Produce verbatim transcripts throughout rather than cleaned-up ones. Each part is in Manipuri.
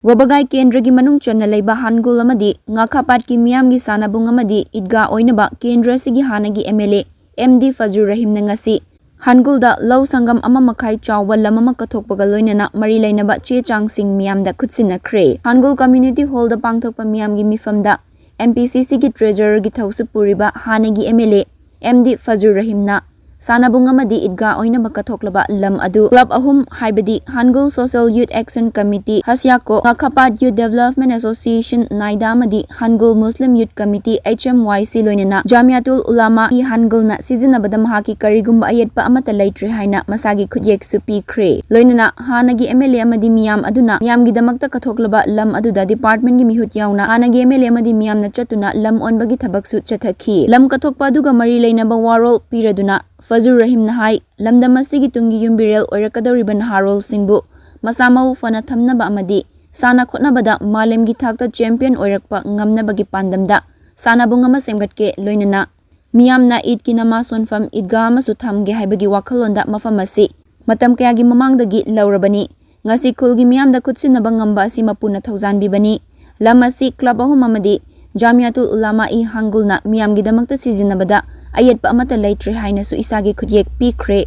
ꯋꯥꯕꯒꯥꯏ ꯀꯦꯟꯗ꯭ꯔꯒꯤ ꯃꯅꯨꯡ ꯆꯟꯅ ꯂꯩꯕ ꯍꯥꯟꯒꯨꯜ ꯑꯃꯗꯤ ꯉꯥꯈꯥꯄꯥꯠꯀꯤ ꯃꯤꯌꯥꯝꯒꯤ ꯁꯥꯟꯅꯕꯨꯡ ꯑꯃꯗꯤ ꯏꯗꯒꯥ ꯑꯣꯏꯅꯕ ꯀꯦꯟꯗ꯭ꯔ ꯑꯁꯤꯒꯤ ꯍꯥꯟꯅꯒꯤ M L A M D Fajur ꯔꯍꯤꯝꯅ ꯉꯁꯤ ꯍꯥꯟꯒꯨꯜꯗ ꯂꯧ ꯁꯪꯒꯝ ꯑꯃ ꯃꯈꯥꯏ ꯆꯥꯎꯕ ꯂꯝ ꯑꯃ ꯀꯠꯊꯣꯛꯄꯒ ꯂꯣꯏꯅꯅ ꯃꯔꯤ ꯂꯩꯅꯕ ꯆꯦ ꯆꯥꯡꯁꯤꯡ ꯃꯤꯌꯥꯝꯗ ꯈꯨꯠꯁꯤꯟꯅꯈ꯭ꯔꯦ꯫ ꯍꯥꯟꯒꯨꯜ ꯀꯝꯃ꯭ꯌꯨꯅꯤꯇꯤ ꯍꯣꯜꯗ ꯄꯥꯡꯊꯣꯛꯄ ꯃꯤꯌꯥꯝꯒꯤ ꯃꯤꯐꯝꯗ ꯑꯦꯝ ꯄꯤ ꯁꯤ ꯁꯤꯒꯤ ꯇ꯭ꯔꯦꯖꯔꯔꯒꯤ ꯊꯧꯁꯨ ꯄꯨꯔꯤꯕ ꯍꯥꯟꯅꯒꯤ M L A M D Fajur ꯔꯍꯤꯝꯅ ꯁꯥꯟꯅꯕꯨꯡ ꯑꯃꯗꯤ ꯏꯗꯒꯥ ꯑꯣꯏꯅꯕ ꯀꯠꯊꯣꯛꯂꯕ ꯂꯝ ꯑꯗꯨ ꯀ꯭ꯂꯕ ꯑꯍꯨꯝ, ꯍꯥꯏꯕꯗꯤ ꯍꯥꯟꯒꯨꯜ ꯁꯣꯁꯤꯌꯦꯜ ꯌꯨꯠ ꯑꯦꯛꯁꯟ ꯀꯃꯤꯇꯤ, ꯍꯁꯤꯌꯥꯀꯣ, ꯉꯥꯈꯥꯄꯥꯠ ꯌꯨꯠ ꯗꯦꯕꯂꯞꯃꯦꯟ ꯑꯦꯁꯣꯁꯤꯌꯦꯁꯟ, ꯅꯥꯏꯗꯥ, ꯑꯃꯗꯤ ꯍꯥꯟꯒꯨꯜ ꯃꯨꯁꯂꯤꯝ ꯌꯨꯠ ꯀꯃꯤꯇꯤ, ꯑꯩꯆ ꯑꯦꯝ ꯋꯥꯏ ꯁꯤ, ꯂꯣꯏꯅꯅ ꯖꯥꯃꯤꯌꯥꯇꯨꯜ ꯎꯂꯥꯃꯥ ꯏ ꯍꯥꯟꯒꯨꯜꯅ ꯁꯤꯖꯤꯟꯅꯕꯗ ꯃꯍꯥꯛꯀꯤ ꯀꯔꯤꯒꯨꯝꯕ ꯑꯌꯦꯠꯄ ꯑꯃꯠꯇ ꯂꯩꯇ꯭ꯔꯦ ꯍꯥꯏꯅ ꯃꯁꯥꯒꯤ ꯈꯨꯠꯌꯦꯛꯁꯨ ꯄꯤꯈ꯭ꯔꯦ꯫ ꯂꯣꯏꯅꯅ ꯍꯥꯟꯅꯒꯤ ꯑꯦꯝ ꯑꯦꯜ ꯑꯦ ꯑꯃꯗꯤ ꯃꯤꯌꯥꯝ ꯑꯗꯨꯅ ꯃꯤꯌꯥꯝꯒꯤꯗꯃꯛꯇ ꯀꯠꯊꯣꯛꯂꯕ ꯂꯝ ꯑꯗꯨꯗ ꯗꯤꯄꯥꯔꯠꯃꯦꯟꯒꯤ ꯃꯤꯍꯨꯠ ꯌꯥꯎꯅ ꯍꯥꯟꯅꯒꯤ ꯑꯦꯝ ꯑꯦꯜ ꯑꯦ ꯑꯃꯗꯤ ꯃꯤꯌꯥꯝꯅ ꯆꯠꯇꯨꯅ ꯂꯝ ꯑꯣꯟꯕꯒꯤ ꯊꯕꯛꯁꯨ ꯆꯠꯊꯈꯤ꯫ ꯂꯝ ꯀꯠꯊꯣꯛꯄ ꯑꯗꯨꯒ ꯃꯔꯤ ꯂꯩꯅꯕ ꯋꯥꯔꯣꯜ ꯄꯤꯔꯗꯨꯅ ꯐꯖꯨꯔ ꯔꯍꯤꯝꯅ ꯍꯥꯏ, ꯂꯝꯗꯝ ꯑꯁꯤꯒꯤ ꯇꯨꯡꯒꯤ ꯌꯨꯝꯕꯤꯔꯦꯜ ꯑꯣꯏꯔꯛꯀꯗꯧꯔꯤꯕ ꯅꯍꯥꯔꯣꯜꯁꯤꯡꯕꯨ ꯃꯁꯥ ꯃꯎ ꯐꯅ ꯊꯝꯅꯕ ꯑꯃꯗꯤ ꯁꯥꯟꯅ ꯈꯣꯠꯅꯕꯗ ꯃꯥꯂꯦꯝꯒꯤ ꯊꯥꯛꯇ ꯆꯦꯝꯄꯤꯌꯟ ꯑꯣꯏꯔꯛꯄ ꯉꯝꯅꯕꯒꯤ ꯄꯥꯟꯗꯝꯗ ꯁꯥꯟꯅꯕꯨꯡ ꯑꯃ ꯁꯦꯝꯒꯠꯀꯦ, ꯂꯣꯏꯅꯅ ꯃꯤꯌꯥꯝꯅ ꯏꯗꯀꯤ ꯅꯃꯥꯖ ꯁꯣꯟꯐꯝ ꯏꯗꯒꯥ ꯑꯃꯁꯨ ꯊꯝꯒꯦ ꯍꯥꯏꯕꯒꯤ ꯋꯥꯈꯜꯂꯣꯟꯗ ꯃꯐꯝ ꯑꯁꯤ ꯃꯇꯝ ꯀꯌꯥꯒꯤ ꯃꯃꯥꯡꯗꯒꯤ ꯂꯧꯔꯕꯅꯤ꯫ ꯉꯁꯤ ꯈꯨꯜꯒꯤ ꯃꯤꯌꯥꯝꯗ ꯈꯨꯠꯁꯤꯟꯅꯕ ꯉꯝꯕ ꯑꯁꯤ ꯃꯄꯨꯅ ꯊꯧꯖꯥꯟꯕꯤꯕꯅꯤ꯫ ꯂꯝ ꯑꯁꯤ ꯀ꯭ꯂꯕ ꯑꯍꯨꯝ ꯑꯃꯗꯤ ꯖꯥꯃꯤꯌꯥꯇꯨꯜ ꯎꯂꯥꯃꯥ ꯏ ꯍꯥꯡꯒꯨꯜꯅ ꯃꯤꯌꯥꯝꯒꯤꯗꯃꯛꯇ ꯁꯤꯖꯤꯟꯅꯕꯗ ꯑꯌꯦꯠꯄ ꯑꯃꯠꯇ ꯂꯩꯇ꯭ꯔꯦ ꯍꯥꯏꯅꯁꯨ ꯏꯁꯥꯒꯤ ꯈꯨꯠꯌꯦꯛ ꯄꯤꯈ꯭ꯔꯦ꯫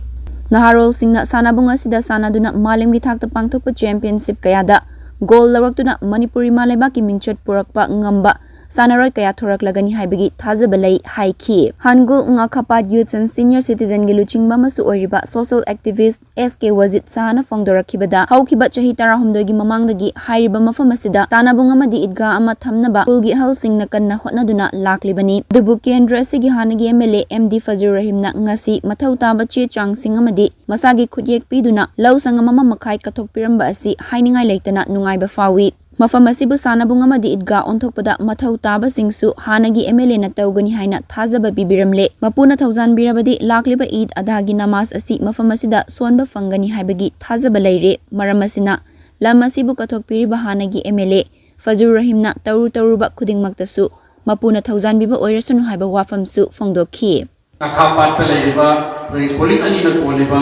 ꯅꯍꯥꯔꯣꯜꯁꯤꯡꯅ ꯁꯥꯟꯅꯕꯨꯡ ꯑꯁꯤꯗ ꯁꯥꯟꯅꯗꯨꯅ ꯃꯥꯂꯦꯝꯒꯤ ꯊꯥꯛꯇ ꯄꯥꯡꯊꯣꯛꯄ ꯆꯦꯝꯄꯤꯌꯟꯁꯤꯞ ꯀꯌꯥꯗ ꯒꯣꯜ ꯂꯧꯔꯛꯇꯨꯅ ꯃꯅꯤꯄꯨꯔ ꯏꯃꯥ ꯂꯩꯕꯥꯛꯀꯤ ꯃꯤꯡꯆꯠ ꯄꯨꯔꯛꯄ ꯉꯝꯕ ꯁꯥꯟꯅꯔꯣꯏ ꯀꯌꯥ ꯊꯣꯔꯛꯂꯒꯅꯤ ꯍꯥꯏꯕꯒꯤ ꯊꯥꯖꯕ ꯂꯩ ꯍꯥꯏꯈꯤ꯫ ꯍꯥꯟꯒꯨꯜ ꯉꯥꯈꯥꯄꯥꯠ ꯌꯨꯠꯁ ꯑꯦꯟ ꯁꯤꯅꯤꯌꯔ ꯁꯤꯇꯤꯖꯟꯒꯤ ꯂꯨꯆꯤꯡꯕ ꯑꯃꯁꯨ ꯑꯣꯏꯔꯤꯕ ꯁꯣꯁꯤꯌꯦꯜ ꯑꯦꯛꯇꯤꯚꯤꯁ꯭ꯠ ꯑꯦꯁ ꯀꯦ ꯋꯥꯖꯤꯗ ꯁꯍꯥꯅ ꯐꯣꯡꯗꯣꯔꯛꯈꯤꯕꯗ, ꯍꯧꯈꯤꯕ ꯆꯍꯤ ꯇꯔꯥꯍꯨꯝꯗꯣꯏꯒꯤ ꯃꯃꯥꯡꯗꯒꯤ ꯍꯥꯏꯔꯤꯕ ꯃꯐꯝ ꯑꯁꯤꯗ ꯁꯥꯟꯅꯕꯨꯡ ꯑꯃꯗꯤ ꯏꯗꯒꯥ ꯑꯃ ꯊꯝꯅꯕ ꯈꯨꯜꯒꯤ ꯑꯍꯜꯁꯤꯡꯅ ꯀꯟꯅ ꯍꯣꯠꯅꯗꯨꯅ ꯂꯥꯛꯂꯤꯕꯅꯤ꯫ ꯑꯗꯨꯕꯨ ꯀꯦꯟꯗ꯭ꯔ ꯑꯁꯤꯒꯤ ꯍꯥꯟꯅꯒꯤ M L A M D Fajur ꯔꯍꯤꯝꯅ ꯉꯁꯤ ꯃꯊꯧ ꯇꯥꯕ ꯆꯦ ꯆꯥꯡꯁꯤꯡ ꯑꯃꯗꯤ ꯃꯁꯥꯒꯤ ꯈꯨꯠꯌꯦꯛ ꯄꯤꯗꯨꯅ ꯂꯧ ꯁꯪꯒꯝ ꯑꯃ ꯃꯈꯥꯏ ꯀꯠꯊꯣꯛꯄꯤꯔꯝꯕ ꯑꯁꯤ ꯍꯥꯏꯅꯤꯡꯉꯥꯏ ꯂꯩꯇꯅ ꯅꯨꯡꯉꯥꯏꯕ ꯐꯥꯎꯏ꯫ ꯃꯐꯝ ꯑꯁꯤꯕꯨ ꯁꯥꯟꯅꯕꯨꯡ ꯑꯃꯗꯤ ꯏꯗꯒꯥ ꯑꯣꯟꯊꯣꯛꯄꯗ ꯃꯊꯧ ꯇꯥꯕꯁꯤꯡꯁꯨ ꯍꯥꯟꯅꯒꯤ ꯑꯦꯝ ꯑꯦꯜ ꯑꯦꯅ ꯇꯧꯒꯅꯤ ꯍꯥꯏꯅ ꯊꯥꯖꯕ ꯄꯤꯕꯤꯔꯝꯂꯦ꯫ ꯃꯄꯨꯅ ꯊꯧꯖꯥꯟꯕꯤꯔꯕꯗꯤ ꯂꯥꯛꯂꯤꯕ ꯏꯗ ꯑꯗꯥꯒꯤ ꯅꯃꯥꯖ ꯑꯁꯤ ꯃꯐꯝ ꯑꯁꯤꯗ ꯁꯣꯟꯕ ꯐꯪꯒꯅꯤ ꯍꯥꯏꯕꯒꯤ ꯊꯥꯖꯕ ꯂꯩꯔꯦ꯫ ꯃꯔꯝ ꯑꯁꯤꯅ ꯂꯝ ꯑꯁꯤꯕꯨ ꯀꯠꯊꯣꯛꯄꯤꯔꯤꯕ ꯍꯥꯟꯅꯒꯤ ꯑꯦꯝ ꯑꯦꯜ ꯑꯦ ꯐꯖꯨꯔ ꯔꯍꯤꯝꯅ ꯇꯧꯔꯨ ꯇꯧꯔꯨꯕ ꯈꯨꯗꯤꯡꯃꯛꯇꯁꯨ ꯃꯄꯨꯅ ꯊꯧꯖꯥꯟꯕꯤꯕ ꯑꯣꯏꯔꯁꯅꯨ ꯍꯥꯏꯕ ꯋꯥꯐꯝꯁꯨ ꯐꯣꯡꯗꯣꯛꯈꯤ꯫ ꯉꯥꯈꯥꯄꯥꯠꯇ ꯂꯩꯔꯤꯕ ꯑꯩꯈꯣꯏ ꯄꯣꯂꯤꯡ ꯑꯅꯤꯅ ꯀꯣꯜꯂꯤꯕ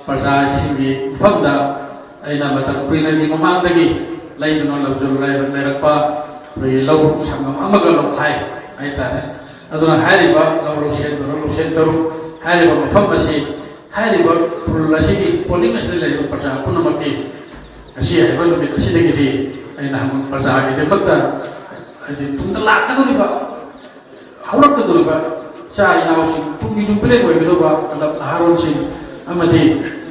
ꯄ꯭ꯔꯖꯥꯁꯤꯡꯒꯤ ꯃꯐꯝꯗ ꯑꯩꯅ ꯃꯇꯝ ꯀꯨꯏꯅꯒꯤ ꯃꯃꯥꯡꯗꯒꯤ ꯂꯩꯗꯨꯅ ꯂꯧꯖꯔꯨ-, ꯂꯩꯔꯛꯄ ꯑꯩꯈꯣꯏꯒꯤ ꯂꯧ ꯁꯪꯒꯝ ꯑꯃꯒ ꯂꯧꯈꯥꯏ ꯍꯥꯏꯇꯥꯔꯦ꯫ ꯑꯗꯨꯅ ꯍꯥꯏꯔꯤꯕ ꯂꯧ ꯂꯧꯁꯦꯟ ꯇꯔꯨꯛ, ꯂꯧꯁꯦꯟ ꯇꯔꯨꯛ ꯍꯥꯏꯔꯤꯕ ꯃꯐꯝ ꯑꯁꯤ ꯍꯥꯏꯔꯤꯕ ꯈꯨꯜ ꯑꯁꯤꯒꯤ ꯄꯣꯂꯤꯡ ꯑꯁꯤꯗ ꯂꯩꯔꯤꯕ ꯄ꯭ꯔꯖꯥ ꯄꯨꯝꯅꯃꯛꯀꯤ ꯉꯁꯤ ꯍꯥꯏꯕ ꯅꯨꯃꯤꯠ ꯑꯁꯤꯗꯒꯤꯗꯤ ꯑꯩꯅ ꯍꯪꯕ ꯄ꯭ꯔꯖꯥꯒꯤꯗꯃꯛꯇ ꯍꯥꯏꯗꯤ ꯇꯨꯡꯗ ꯂꯥꯛꯀꯗꯧꯔꯤꯕ ꯍꯧꯔꯛꯀꯗꯧꯔꯤꯕ ꯏꯆꯥ ꯏꯅꯥꯎꯁꯤꯡ, ꯇꯨꯡꯒꯤ ꯌꯨꯝꯕꯤꯔꯦꯟ ꯑꯣꯏꯒꯗꯧꯕ ꯍꯟꯗꯛ ꯅꯍꯥꯔꯣꯜꯁꯤꯡ ꯑꯃꯗꯤ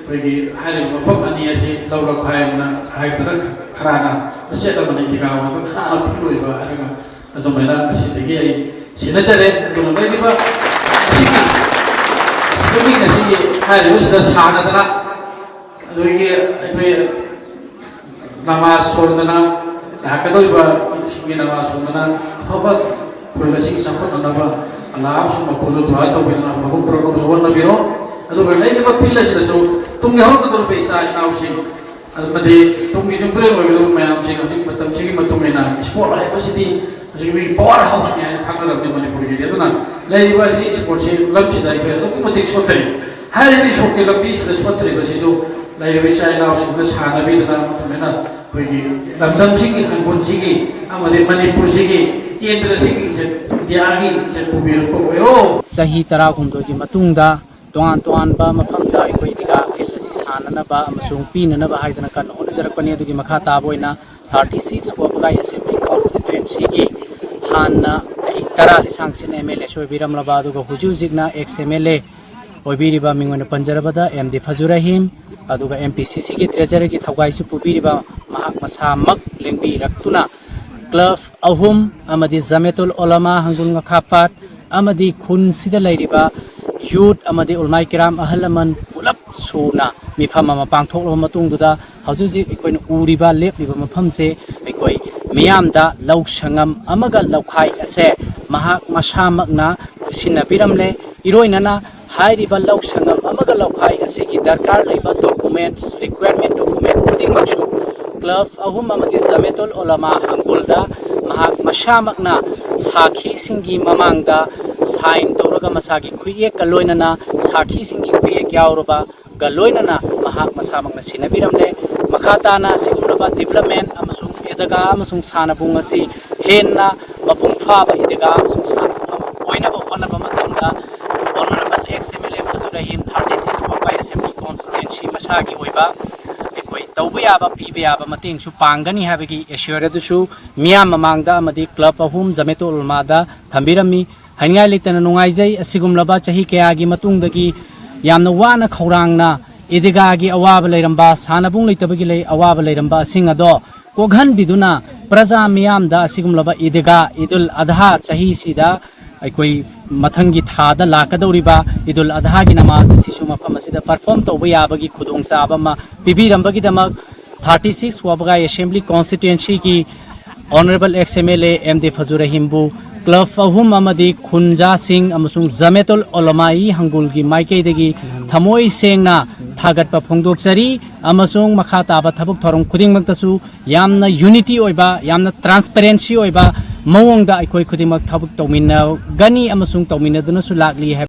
ꯑꯩꯈꯣꯏꯒꯤ ꯍꯥꯏꯔꯤꯕ ꯃꯐꯝ ꯑꯅꯤ ꯑꯁꯤ ꯂꯧ ꯂꯧꯈꯥꯏ ꯍꯥꯏꯅ ꯍꯥꯏꯕꯗ ꯈꯔꯅ ꯃꯆꯦꯠ ꯑꯃꯅ ꯏꯟꯗꯤꯀꯥ ꯑꯣꯏꯕ, ꯈꯔꯅ ꯐꯨꯜ ꯑꯣꯏꯕ ꯍꯥꯏꯔꯒ ꯑꯗꯨꯃꯥꯏꯅ ꯉꯁꯤꯗꯒꯤ ꯑꯩ ꯁꯤꯟꯅꯖꯔꯦ꯫ ꯑꯗꯨꯅ ꯂꯩꯔꯤꯕ ꯑꯁꯤꯒꯤ, ꯑꯁꯤꯒꯤ ꯉꯁꯤꯒꯤ ꯍꯥꯏꯔꯤꯕꯁꯤꯗ ꯁꯥꯟꯅꯗꯅ ꯑꯗꯨꯒꯤ ꯑꯩꯈꯣꯏ ꯅꯃꯥꯖ ꯁꯣꯟꯗꯅ ꯂꯥꯛꯀꯗꯧꯔꯤꯕ ꯏꯁꯤꯡꯒꯤ ꯅꯃꯥꯖ ꯁꯣꯟꯗꯅ ꯑꯐꯕ ꯈꯨꯜ ꯑꯁꯤꯒꯤ ꯆꯥꯎꯈꯠꯅꯅꯕ ꯑꯜꯂꯥꯍ ꯑꯃꯁꯨꯡ ꯃꯄꯨꯗ ꯗꯨꯋꯥ ꯇꯧꯕꯤꯗꯨꯅ ꯑꯐꯕ ꯄꯨꯔꯛꯅꯕꯁꯨ ꯍꯣꯠꯅꯕꯤꯔꯣ꯫ ꯑꯗꯨꯒ ꯂꯩꯔꯤꯕ ꯐꯤꯜ ꯑꯁꯤꯗꯁꯨ ꯇꯨꯡꯒꯤ ꯍꯧꯔꯛꯀꯗꯧꯔꯤꯕ ꯏꯆꯥ ꯏꯅꯥꯎꯁꯤꯡ ꯑꯃꯗꯤ ꯇꯨꯡꯒꯤ ꯌꯨꯝꯕꯤꯔꯦꯟ ꯑꯣꯏꯒꯗꯧꯕ ꯃꯌꯥꯝꯁꯤꯡ ꯍꯧꯖꯤꯛ ꯃꯇꯝꯁꯤꯒꯤ ꯃꯇꯨꯡ ꯏꯟꯅ ꯏꯁꯄꯣꯔꯠ ꯍꯥꯏꯕꯁꯤꯗꯤ ꯍꯧꯖꯤꯛ ꯃꯤꯒꯤ ꯄꯋꯥꯔ ꯍꯥꯎꯁꯅꯤ ꯍꯥꯏꯅ ꯈꯪꯅꯔꯕꯅꯤ ꯃꯅꯤꯄꯨꯔꯒꯤꯗꯤ꯫ ꯑꯗꯨꯅ ꯂꯩꯔꯤꯕ ꯑꯁꯤ ꯏꯁꯄꯣꯔꯠꯁꯤ ꯂꯝꯁꯤꯗ ꯑꯩꯈꯣꯏ ꯑꯗꯨꯛꯀꯤ ꯃꯇꯤꯛ ꯁꯣꯠꯊꯔꯤ꯫ ꯍꯥꯏꯔꯤꯕ ꯏꯁꯄꯣꯔꯠꯀꯤ ꯂꯝꯕꯤꯁꯤꯗ ꯁꯣꯠꯊꯔꯤꯕꯁꯤꯁꯨ ꯂꯩꯔꯤꯕ ꯏꯆꯥ ꯏꯅꯥꯎꯁꯤꯡꯅ ꯁꯥꯟꯅꯕꯤꯗꯅ ꯑꯗꯨꯃꯥꯏꯅ ꯑꯩꯈꯣꯏꯒꯤ ꯂꯝꯗꯝꯁꯤꯒꯤ, ꯈꯨꯡꯒꯪꯁꯤꯒꯤ ꯑꯃꯗꯤ ꯃꯅꯤꯄꯨꯔꯁꯤꯒꯤ ꯀꯦꯟꯗ꯭ꯔꯁꯤꯒꯤ ꯏꯖꯠ, ꯏꯟꯗꯤꯌꯥꯒꯤ ꯏꯖꯠ ꯄꯨꯕꯤꯔꯛꯄ ꯑꯣꯏꯔꯣ꯫ ꯆꯍꯤ ꯇꯔꯥꯍꯨꯝꯗꯣꯏꯒꯤ ꯃꯇꯨꯡꯗ ꯇꯣꯉꯥꯟ ꯇꯣꯉꯥꯟꯕ ꯃꯐꯝꯗ ꯑꯩꯈꯣꯏ ꯏꯟꯗꯤꯀꯥ ꯐꯤꯜ ꯑꯁꯤ ꯁꯥꯟꯅꯅꯕ ꯑꯃꯁꯨꯡ ꯄꯤꯅꯅꯕ ꯍꯥꯏꯗꯅ ꯀꯟꯅ ꯍꯣꯠꯅꯖꯔꯛꯄꯅꯤ꯫ ꯑꯗꯨꯒꯤ ꯃꯈꯥ ꯇꯥꯕ ꯑꯣꯏꯅ ꯊꯥꯔꯇꯤ ꯁꯤꯛꯁ ꯋꯥꯕꯒꯥꯏ ꯑꯦꯁꯦꯝꯕ꯭ꯂꯤ ꯀꯣꯟꯁꯇꯤꯇ꯭ꯋꯦꯟꯁꯤꯒꯤ ꯍꯥꯟꯅ ꯆꯍꯤ ꯇꯔꯥ ꯂꯤꯁꯥꯡꯁꯤꯠꯅ ꯑꯦꯝ ꯑꯦꯜ ꯑꯦꯁꯨ ꯑꯣꯏꯕꯤꯔꯝꯂꯕ, ꯑꯗꯨꯒ ꯍꯧꯖꯤꯛ ꯍꯧꯖꯤꯛꯅ ꯑꯦꯛꯁ ꯑꯦꯝ ꯑꯦꯜ ꯑꯦ ꯑꯣꯏꯕꯤꯔꯤꯕ ꯃꯤꯡ ꯑꯣꯏꯅ ꯄꯟꯖꯔꯕꯗ ꯑꯦꯝ ꯗꯤ ꯐꯖꯨꯔ ꯔꯍꯤꯝ, ꯑꯗꯨꯒ ꯑꯦꯝ ꯄꯤ ꯁꯤ ꯁꯤꯒꯤ ꯇ꯭ꯔꯦꯖꯔꯒꯤ ꯊꯧꯒꯥꯏꯁꯨ ꯄꯨꯕꯤꯔꯤꯕ ꯃꯍꯥꯛ ꯃꯁꯥꯃꯛ ꯂꯦꯡꯕꯤꯔꯛꯇꯨꯅ ꯀ꯭ꯂꯕ ꯑꯍꯨꯝ ꯑꯃꯗꯤ ꯖꯃꯦꯇꯨꯜ ꯎꯂꯃꯥ ꯍꯪꯒꯨꯜ ꯉꯈꯥ ꯐꯥꯠ ꯑꯃꯗꯤ ꯈꯨꯟꯁꯤꯗ ꯂꯩꯔꯤꯕ ꯌꯨꯠ ꯑꯃꯗꯤ ꯎꯂꯃꯥꯏ ꯀꯤꯔꯥꯝ ꯑꯍꯜ ꯂꯃꯟ ꯄꯨꯂꯞ ꯁꯨꯅ ꯃꯤꯐꯝ ꯑꯃ ꯄꯥꯡꯊꯣꯛꯂꯕ ꯃꯇꯨꯡꯗꯨꯗ ꯍꯧꯖꯤꯛ ꯍꯧꯖꯤꯛ ꯑꯩꯈꯣꯏꯅ ꯎꯔꯤꯕ ꯂꯦꯞꯂꯤꯕ ꯃꯐꯝꯁꯦ ꯑꯩꯈꯣꯏ ꯃꯤꯌꯥꯝꯗ ꯂꯧ ꯁꯪꯉꯝ ꯑꯃꯒ ꯂꯧꯈꯥꯏ ꯑꯁꯦ ꯃꯍꯥꯛ ꯃꯁꯥꯃꯛꯅ ꯈꯨꯠꯁꯤꯟꯅꯕꯤꯔꯝꯂꯦ꯫ ꯏꯔꯣꯏꯅꯅ ꯍꯥꯏꯔꯤꯕ ꯂꯧ ꯁꯪꯉꯝ ꯑꯃꯒ ꯂꯧꯈꯥꯏ ꯑꯁꯤꯒꯤ ꯗꯔꯀꯥꯔ ꯂꯩꯕ ꯗꯣꯀꯨꯃꯦꯟꯁ, ꯔꯤꯀ꯭ꯋꯥꯌꯔꯃꯦꯟ ꯗꯣꯀꯨꯃꯦꯟ ꯈꯨꯗꯤꯡꯃꯛꯁꯨ ꯀ꯭ꯂꯕ ꯑꯍꯨꯝ ꯑꯃꯗꯤ ꯖꯃꯦꯇꯨꯜ ꯎꯂꯃꯥ ꯍꯪꯒꯨꯜꯗ ꯃꯍꯥꯛ ꯃꯁꯥꯃꯛꯅ ꯁꯥꯈꯤꯁꯤꯡꯒꯤ ꯃꯃꯥꯡꯗ ꯁꯥꯏꯟ ꯇꯧꯔꯒ ꯃꯁꯥꯒꯤ ꯈꯨꯠꯌꯦꯛꯀ ꯂꯣꯏꯅꯅ ꯁꯥꯈꯤꯁꯤꯡꯒꯤ ꯈꯨꯠꯌꯦꯛ ꯌꯥꯎꯔꯕ ꯒ ꯂꯣꯏꯅꯅ ꯃꯍꯥꯛ ꯃꯁꯥꯃꯛꯅ ꯁꯤꯟꯅꯕꯤꯔꯝꯂꯦ꯫ ꯃꯈꯥ ꯇꯥꯅ ꯑꯁꯤꯒꯨꯝꯂꯕ development ꯑꯃꯁꯨꯡ ꯏꯗꯤꯒꯥ ꯑꯃꯁꯨꯡ ꯁꯥꯟꯅꯕꯨꯡ ꯑꯁꯤ ꯍꯦꯟꯅ ꯃꯄꯨꯡ ꯐꯥꯕ ꯏꯗꯤꯒꯥ ꯑꯃꯁꯨꯡ ꯁꯥꯟꯅꯕꯨꯡ ꯑꯃ ꯑꯣꯏꯅꯕ ꯍꯣꯠꯅꯕ ꯃꯇꯝꯗ Honourable ex M L A ꯐꯖꯨ Rahim thirty six Wabai Assembly Constituency ꯃꯁꯥꯒꯤ ꯑꯣꯏꯕ ꯑꯩꯈꯣꯏ ꯇꯧꯕ ꯌꯥꯕ, ꯄꯤꯕ ꯌꯥꯕ ꯃꯇꯦꯡꯁꯨ ꯄꯥꯡꯒꯅꯤ ꯍꯥꯏꯕꯒꯤ assure ꯑꯗꯨꯁꯨ ꯃꯤꯌꯥꯝ ꯃꯃꯥꯡꯗ ꯑꯃꯗꯤ club ꯑꯍꯨꯝ ꯖꯃꯦꯇꯨꯜ ꯎꯂꯃꯥꯗ ꯊꯝꯕꯤꯔꯝꯃꯤ꯫ ꯍꯥꯏꯅꯤꯡꯉꯥꯏ ꯂꯩꯇꯅ ꯅꯨꯡꯉꯥꯏꯖꯩ꯫ ꯑꯁꯤꯒꯨꯝꯂꯕ ꯆꯍꯤ ꯀꯌꯥꯒꯤ ꯃꯇꯨꯡꯗꯒꯤ ꯌꯥꯝꯅ ꯋꯥꯅ ꯈꯧꯔꯥꯡꯅ ꯏꯗꯤꯒꯥꯒꯤ ꯑꯋꯥꯕ ꯂꯩꯔꯝꯕ, ꯁꯥꯟꯅꯕꯨꯡ ꯂꯩꯇꯕꯒꯤ ꯂꯩ-, ꯑꯋꯥꯕ ꯂꯩꯔꯝꯕ ꯑꯁꯤꯡ ꯑꯗꯣ ꯀꯣꯛꯍꯟꯕꯤꯗꯨꯅ ꯄ꯭ꯔꯖꯥ ꯃꯤꯌꯥꯝꯗ ꯑꯁꯤꯒꯨꯝꯂꯕ ꯏꯗꯤꯒꯥ ꯏꯗꯨꯜ ꯑꯗꯍꯥ ꯆꯍꯤꯁꯤꯗ ꯑꯩꯈꯣꯏ ꯃꯊꯪꯒꯤ ꯊꯥꯗ ꯂꯥꯛꯀꯗꯧꯔꯤꯕ ꯏꯗꯨꯜ ꯑꯗꯍꯥꯒꯤ ꯅꯃꯥꯖ ꯑꯁꯤꯁꯨ ꯃꯐꯝ ꯑꯁꯤꯗ perform ꯇꯧꯕ ꯌꯥꯕꯒꯤ ꯈꯨꯗꯣꯡꯆꯥꯕ ꯑꯃ ꯄꯤꯕꯤꯔꯝꯕꯒꯤꯗꯃꯛ thirty six Wabai Assembly Constituencyꯒꯤ Honourable ex M L A M D ꯐꯖꯨ ꯔꯍꯤꯝꯕꯨ club ꯑꯍꯨꯝ ꯑꯃꯗꯤ ꯈꯨꯟꯖꯥꯁꯤꯡ ꯑꯃꯁꯨꯡ ꯖꯃꯦꯇꯨꯜ ꯎꯂꯃꯥ-ꯏ ꯍꯪꯒꯨꯜꯒꯤ ꯃꯥꯏꯀꯩꯗꯒꯤ ꯊꯃꯣꯏ ꯁꯦꯡꯅ ꯊꯥꯒꯠꯄ ꯐꯣꯡꯗꯣꯛꯆꯔꯤ, ꯑꯃꯁꯨꯡ ꯃꯈꯥ ꯇꯥꯕ ꯊꯕꯛ ꯊꯧꯔꯝ ꯈꯨꯗꯤꯡꯃꯛꯇꯁꯨ ꯌꯥꯝꯅ unity ꯑꯣꯏꯕ, ꯌꯥꯝꯅ transparency ꯑꯣꯏꯕ ꯃꯑꯣꯡꯗ ꯑꯩꯈꯣꯏ ꯈꯨꯗꯤꯡꯃꯛ ꯊꯕꯛ ꯇꯧꯃꯤꯟꯅꯒꯅꯤ ꯑꯃꯁꯨꯡ ꯇꯧꯃꯤꯟꯅꯗꯨꯅꯁꯨ ꯂꯥꯛꯂꯤ ꯍꯥꯏꯕ